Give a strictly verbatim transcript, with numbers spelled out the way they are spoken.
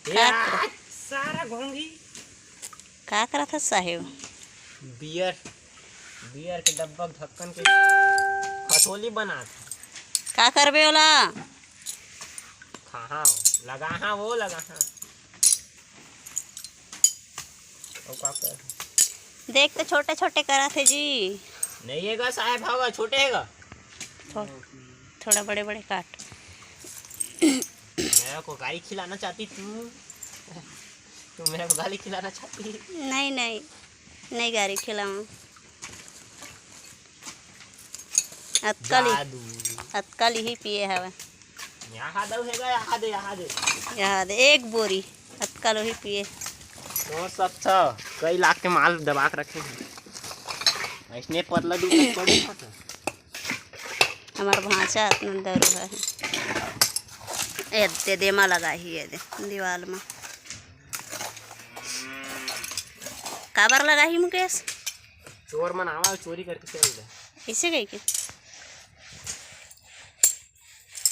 का यार, सारा घोंगी। का करत हस साहेब? बियर, बियर के डब्बा के ढक्कन के खटोली बनात। का करबे ओला? खाहा, लगाहा, वो लगाहा। अउ का कर? देख तो छोटे छोटे करत हे जी। नहीं हे गा साहेब, हवा छोटे हे गा। थो-, थोड़ा बड़े बड़े काट। मेरे को गाली खिलाना चाहती तू? तू मेरे को गाली खिलाना चाहती? नहीं, नहीं, नहीं गाली खिलाऊं। अतका ल, जादू। अतका ल ही पिए हवे। यहाँ दे, यहाँ दे, यहाँ दे। यहाँ दे, एक बोरी अतका ल ही पिए। तो सब था, कई लाख के माल दबा के रखे हैं। ऐसने पतला दू पड़ी था। हमार भांचा अतना दरू है। ए दे, दे मा लगा ही, ये दे दीवाल मा। काबर लगा ही मुकेश? चोर मन आवा, चोरी करके चल दे। कैसे गई के?